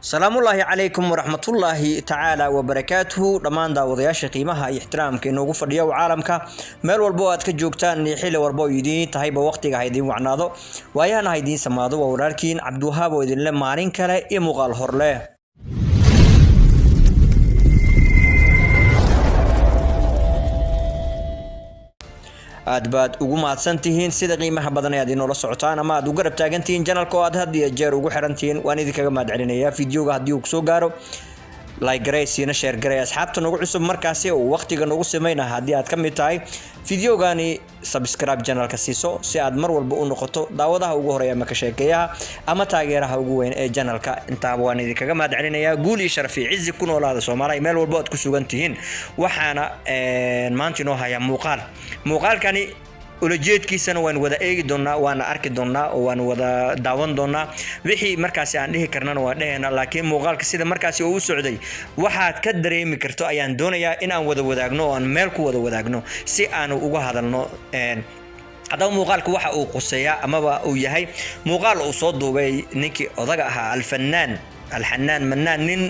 Salaamullaahi calaykum waraxmatullaahi tacaala wabarakaatuhu. Dhammaan daawadayaasha qiimaha iyo ixtiraamka inoogu fadhiya caalamka meel walba oo aad ka joogtaan iyo xilli walba oo idiin tahayba, waqtiga ha idiin wacnaado, waayahana ha idiin samaado. Waa walaalkiin Cabdiwahaab oo idinle maalin kale iyo muuqaal horleh. Aad baad ugu mahadsantihiin sida qiimaha badan ee aad inoola socotaan ama aad u garab taagantihiin channelka oo aad had iyo jeer ugu xirantihiin. Waan idinkaga mahad celinayaa. Videoga haddii uu kusoo gaaro, like garay, siina share garay asxaabta nagu cusub markaasi oo waqtiga nagu samayna. Haddii aad ka mid tahay videogani, subscribe channelka siiso si aad mar walba u noqoto daawadaha ugu horeeya ama ka sheekeeyaha ama taageeraha ugu weyn ee channelka. Intaaba waan idinkaga mahad celinayaa. Guul iyo sharaf iyo cizi ku noolaada, Soomaaliya, meel walba aad ku sugan tihiin. Waxaana maanta inoo hayaa muuqaal. Muuqaalkani ulajeedkiisana waan wada eegi doonaa, waana arki doonaa oo waan wada daawan doonaa. Wixii markaasi aan dhihi karnana waan dhehayna, laakiin muuqaalka sida markaasi uu u socday waxaad ka dareemi karto ayaan doonayaa in aan wada wadaagno oo aan meel ku wada wadaagno si aanu uga hadalno. Haddaba muuqaalka waxa uu quseeyaa amaba uu yahay muuqaal uu soo duubay ninkii odaga ahaa, alfanaan Alxanaan Manaan, nin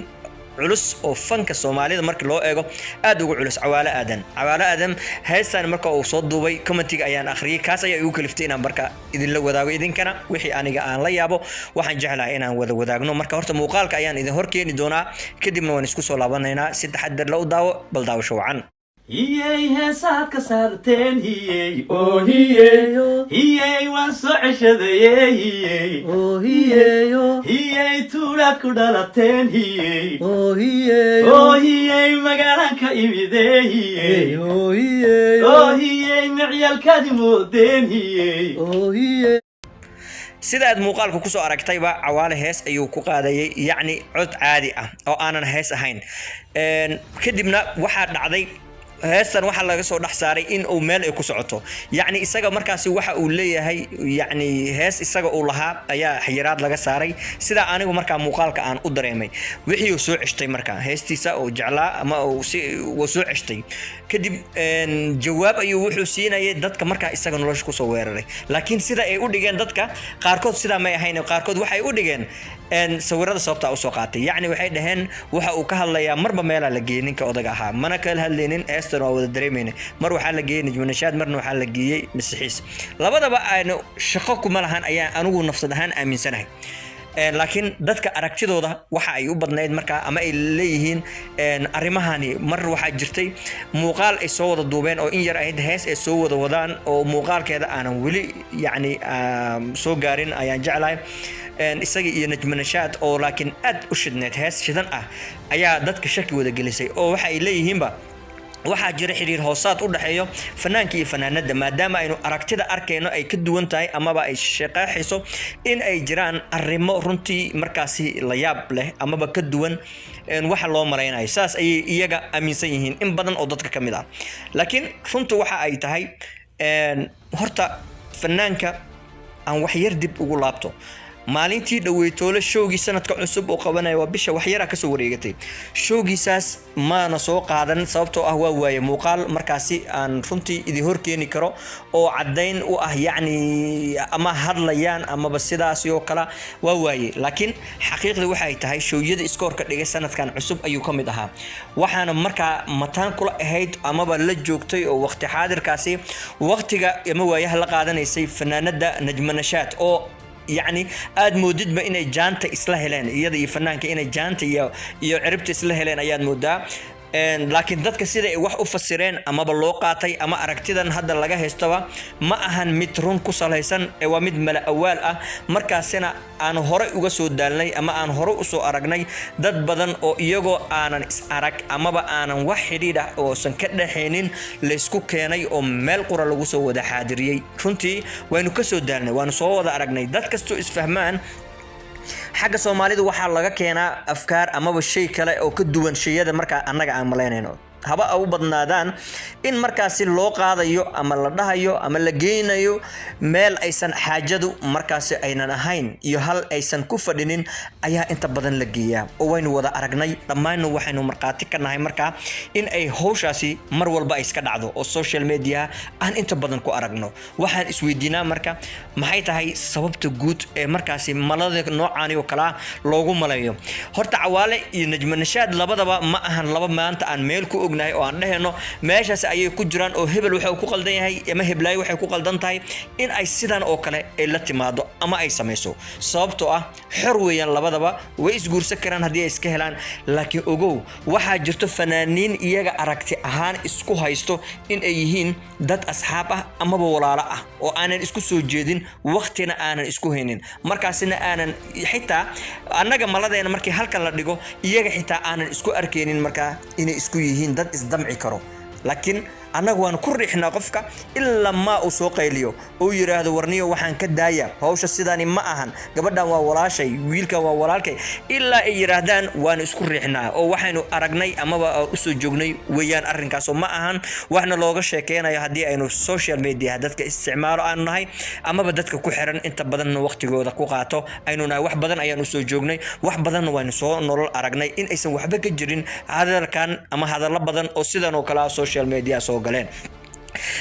culus oo fanka Soomaalida marka loo eego aad ugu culus, Cawaalo Aadan. Cawaalo Aadan heestan marka uu soo duubay, commentiga ayaan akhriyay. Kaas ayaa igu kaliftay inaan marka idinla wadaago idinkana wixii aniga aan la yaabo. Waxaan jeclahay inaan wada wadaagno. Marka horta muuqaalka ayaan idin hor keeni doonaa, kadibna waan isku soo laabanaynaa. Si taxadar la u daawo. Bal daawasho wacan. Hiyey, heesaad ka saarteen, hiyey oo hiyey, hiyey, waan soo ceshadaye, hiyey, hiyey, tuulaad ku dhalateen, hiyey oo hiyey, magaalaan ka imide, hiyey oo hiyey, micyaalkaadi moodeen, hiyey. Sida aad muuqaalka kusoo aragtayba, Cawaale hees ayuu ku qaadayay, yacni cod caadi ah oo aanan hees ahayn. Kadibna waxaa dhacday heestan waxaa laga soo dhex saaray in uu meel ay ku socoto, yacni isaga markaasi waxa uu leeyahay, yacni hees isaga uu lahaa ayaa xayiraad laga saaray. Sidaa anigu markaa muuqaalka aan u dareemay, wixii uu soo ceshtay markaa heestiisa uu jeclaa ama uu si uu soo ceshtay kadib, jawaab ayuu wuxuu siinayay dadka markaa isaga nolosha kusoo weeraray. Laakiin sida ay u dhigeen dadka qaarkood sidaa may ahayn. Qaarkood waxay u dhigeen sawirada sababta usoo qaatay, yacni waxay dhaheen waxa uu ka hadlayaa marba meelaa la geeyey ninka odaga ahaa, mana kala hadlaynin. Heestan waa wada dareemayna. Mar waxaa la geeyey Najmanashaad, marna waxaa la geeyey Masixiis. Labadaba aanu shaqo kuma lahan ayaan anigu nafsad ahaan aaminsanahay. Laakiin dadka aragtidooda waxa ay u badnayd markaa ama ay leeyihiin arrimahani. Mar waxaa jirtay muuqaal ay soo wada duubeen oo in yar ahayd, hees ay soo wada wadaan oo muuqaalkeeda aanan weli yacni soo gaarin ayaan jeclahay, isaga iyo Najmanashaad, oo laakiin aad u shidneed, hees shidan ah ayaa dadka shaki wada gelisay, oo waxa ay leeyihiinba waxaa jira xiriir hoosaad u dhexeeyo fanaanka iyo fanaanada, maadaama aynu aragtida arkayno ay ka duwan tahay amaba ay shaqeexayso in ay jiraan arrimo runtii markaasi la yaab leh amaba ka duwan waxa loo malaynayo. Saas ayay iyaga aaminsan yihiin in badan oo dadka ka mid ah. Laakiin runtu waxa ay tahay, horta fanaanka aan wax yar dib ugu laabto. Maalintii dhaweytoole showgii sanadka cusub oo qabanaya, waa bisha waxyaraa kasoo wareegatay showgiisaas, maana soo qaadan sababtoo ah waa waaye muuqaal markaasi aan runtii idin horkeeni karo oo caddayn u ah, yacni ama hadlayaan amaba sidaasi oo kale, waa waaye. Laakiin xaqiiqda waxay tahay showyada iskoorka dhigay sanadkan cusub ayuu ka mid ahaa. Waxaana markaa mataan kula ahayd amaba la joogtay oo waqti xaadirkaasi waqtiga ama waayaha la qaadanaysay fanaanada Najmanashaad, oo yacni aad moodidba inay jaanta isla heleen, iyada iyo fanaanka inay jaanta iyo ciribta isla heleen ayaad moodaa. Laakiin dadka sida ay wax u fasireen amaba loo qaatay ama aragtidan hadda laga haystaba ma ahan mid run ku salaysan ee waa mid mala awaal ah. Markaasina aan horey uga soo daalnay ama aan horey usoo aragnay dad badan oo iyagoo aanan is arag amaba aanan wax xidhiidh ah oosan ka dhaxaynin laysku keenay oo meel qura lagu soo wada xaadiriyey. Runtii waynu ka soo daalnay, waanu soo wada aragnay. Dad kastoo isfahmaan, xagga Soomaalida waxaa laga keenaa afkaar amaba shay kale oo ka duwan shayada markaa annaga aan malaynayno. haba u badnaadaan, in markaasi loo qaadayo ama la dhahayo ama la geynayo meel aysan xaajadu markaasi aynan ahayn iyo hal aysan ku fadhinin ayaa inta badan la geeyaa, oo waynu wada aragnay dhammaanna. Waxaynu markhaati ka nahay markaa in ay howshaasi mar walba ay iska dhacdo oo social media aan inta badan ku aragno. Waxaan isweydiinaa marka, maxay tahay sababta guud ee markaasi malada noocaani oo kalea loogu maleeyo? Horta Cawaale iyo Najmo Nashaad labadaba ma ahan laba maanta aan meel ku ognahay oo aan dhehayno meeshaas ayay ku jiraan oo hebel waxa uu ku qaldan yahay ama heblaayo waxay ku qaldan tahay in ay sidan oo kale ay la timaado ama ay samayso, sababtoo ah xor weeyaan, labadaba way isguursan karaan haddii ay iska helaan. Laakiin ogow, waxaa jirto fanaaniin iyaga aragti ahaan isku haysto in ay yihiin dad asxaab ah amaba walaalo ah oo aanan isku soo jeedin, waqtina aanan isku haynin, markaasina aanan xitaa annaga maladeena markii halkan la dhigo iyaga xitaa aanan isku arkaynin markaa inay isku yihiin dad isdamci karo. Laakiin annagu waan ku riixnaa qofka ilaa maa uu soo qayliyo uu yidhaahdo, "Warniyo, waxaan ka daaya hawsha, sidani ma ahan, gabadhan waa walaashay, wiilkan waa walaalkay," ilaa ay yidhaahdaan waanu isku riixnaa. Oo waxaynu aragnay amaba usoo joognay weeyaan arrinkaasoo ma ahan waxna looga sheekeynayo haddii aynu social media dadka isticmaalo aanu nahay amaba dadka ku xiran inta badanna waqtigooda ku qaato aynu nahay. Wax badan ayaan usoo joognay, wax badanna waynu soo nolol aragnay in aysan waxba ka jirin hadalkan ama hadallo badan oo sidan oo kale ah social media soo galeen.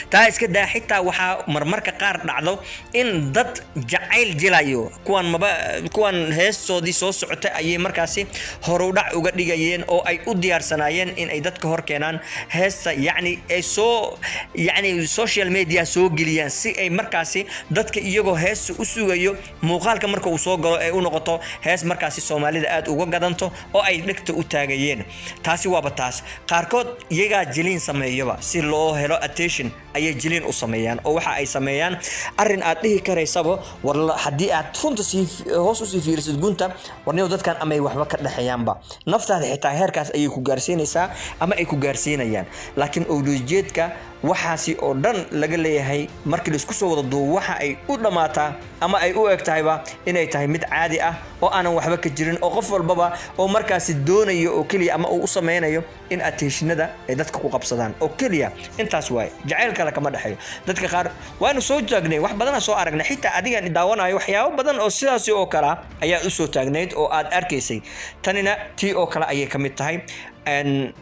Taa iska daa, xitaa waxaa marmarka qaar dhacdo in dad jacayl jilayo kuwan maba kuwan heestoodii soo socotay ayay markaasi horudhac uga dhigayeen oo ay u diyaarsanaayeen in ay dadka hor keenaan heesta, yacni ay soo, yacni social media soo geliyaan, si ay markaasi dadka iyagoo heesta u sugayo muuqaalka marka uu soo galo ay u noqoto hees markaasi Soomaalida aad uga gadanto oo ay dhegta u taagayeen. Taasi waaba taas. Qaarkood iyagaa jiliin sameeyaba, si loo helo attention ayay jiliin u sameeyaan, oo waxa ay sameeyaan arrin aad dhihi karaysaba, war haddii aad runta sii hoos usii fiirisid gunta, warniyo, dadkan amay waxba ka dhexeeyaanba. Naftaada xitaa heerkaas ayay ku gaarsiinaysaa ama ay ku gaarsiinayaan. Laakiin owlajeedka waxaasi oo dhan laga leeyahay markii laisku soo wada duubo, waxa ay u dhammaataa ama ay u eg tahayba inay tahay mid caadi ah oo aanan waxba ka jirin, oo qof walbaba oo markaasi doonayo oo keliya ama uu u sameynayo in attentionada ay dadka ku qabsadaan oo keliya. Intaas waaye, jacayl kale kama dhexeeyo dadka qaar. Waanu soo taagnay, wax badana soo aragnay. Xitaa adigan daawanayo waxyaabo badan oo sidaasi oo kale ah ayaa usoo taagnayd oo aad arkaysay. Tanina tii oo kale ayay ka mid tahay.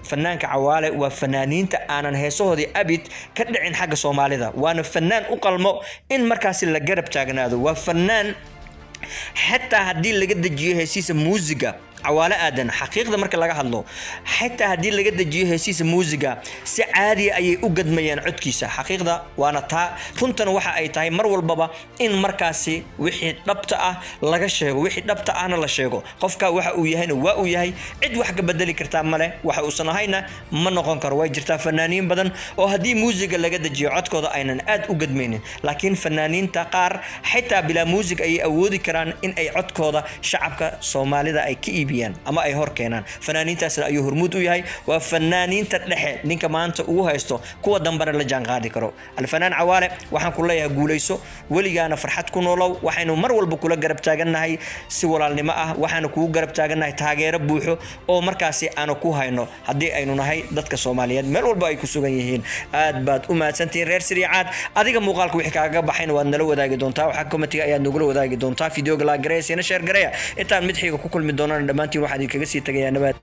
Fanaanka Cawaale waa fanaaniinta aanan heesahoodii abid ka dhicin xagga Soomaalida, waana fanaan u qalmo in markaasi la garab taagnaado. Waa fanaan xataa haddii laga dejiyo heesiisa muusiga, Cawaale Aadan, xaqiiqda marka laga hadlo, xitaa haddii laga dejiyo heesiisa muusiga, si caadiya ayay u gadmayaan codkiisa. Xaqiiqda waana taa, runtana waxa ay tahay mar walbaba in markaasi wixii dhabta ah laga sheego, wixii dhabta ahna la sheego. Qofka waxa uu yahayna waa uu yahay, cid wax ka bedeli kartaa male, waxa uusan ahayna ma noqon karo. Way jirtaa fanaaniin badan oo haddii muusiga laga dejiyo codkooda aynan aad u gadmaynin, laakiin fanaaniinta qaar xitaa bilaa muusig ayay awoodi karaan in ay codkooda shacabka Soomaalida ay ka iibiyaan ama ay hor keenaan. Fanaaniintaasna ayuu hormuud u yahay. Waa fanaaniinta dhexe ninka maanta ugu haysto, kuwa dambena la jaan qaadi karo. Alfanaan Cawaale, waxaan ku leeyahay guulayso, weligaana farxad ku noolow. Waxaynu mar walba kula garab taagannahay si walaalnimo ah, waxaanu kugu garab taagannahay taageero buuxo oo markaasi aanu ku hayno haddii aynu nahay dadka Soomaaliyeed meel walba ay ku sugan yihiin. Aad baad u mahadsantihiin, reer Siriicaad. Adiga muuqaalka wixii kaaga baxayna waad nala wadaagi doontaa, waxaa commentiga ayaad nagula wadaagi doontaa. Videoga like gareya, siina share gareya. Intaan mid xiga ku kulmi doonana, dhammaantiin waxaan idinkaga sii tagayaa nabaad.